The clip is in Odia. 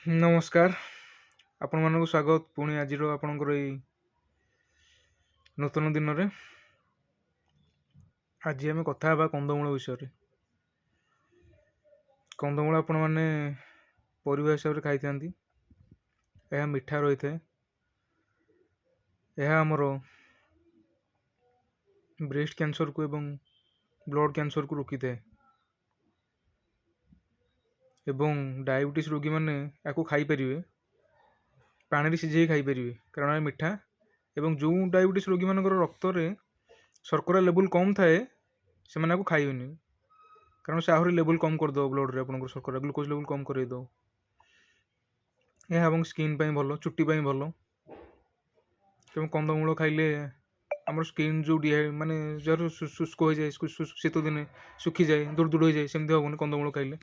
ନମସ୍କାର, ଆପଣମାନଙ୍କୁ ସ୍ୱାଗତ ପୁଣି ଆଜିର ଆପଣଙ୍କର ଏଇ ନୂତନ ଦିନରେ। ଆଜି ଆମେ କଥା ହେବା କନ୍ଦମୂଳ ବିଷୟରେ। କନ୍ଦମୂଳ ଆପଣମାନେ ପରିବା ହିସାବରେ ଖାଇଥାନ୍ତି। ଏହା ମିଠା ରହିଥାଏ। ଏହା ଆମର ବ୍ରେଷ୍ଟ କ୍ୟାନ୍ସରକୁ ଏବଂ ବ୍ଲଡ଼ କ୍ୟାନ୍ସରକୁ ରୋକିଥାଏ ଏବଂ ଡାଇବେଟିସ୍ ରୋଗୀମାନେ ଏହାକୁ ଖାଇପାରିବେ, ପାଣିରେ ସିଝେଇ ଖାଇପାରିବେ, କାରଣ ଏହା ମିଠା। ଏବଂ ଯେଉଁ ଡାଇବେଟିସ୍ ରୋଗୀମାନଙ୍କର ରକ୍ତରେ ଶର୍କରା ଲେବୁଲ୍ କମ୍ ଥାଏ, ସେମାନେ ଏହାକୁ ଖାଇବେନି, କାରଣ ସେ ଆହୁରି ଲେବୁଲ୍ କମ୍ କରିଦେବ ବ୍ଲଡ଼ରେ ଆପଣଙ୍କର ଶର୍କରା, ଗ୍ଲୁକୋଜ୍ ଲେବୁଲ୍ କମ୍ କରେଇଦେବ। ଏହା ଏବଂ ସ୍କିନ୍ ପାଇଁ ଭଲ, ଚୁଟି ପାଇଁ ଭଲ। ଏବଂ କନ୍ଦମୂଳ ଖାଇଲେ ଆମର ସ୍କିନ୍ ଯେଉଁ ମାନେ ଯାହାର ଶୁଷ୍କ ହୋଇଯାଏ, ଶୀତ ଦିନେ ଶୁଖିଯାଏ, ଦୁଡ଼ ଦୁଡ଼ ହୋଇଯାଏ, ସେମିତି ହେବନି କନ୍ଦମୂଳ ଖାଇଲେ।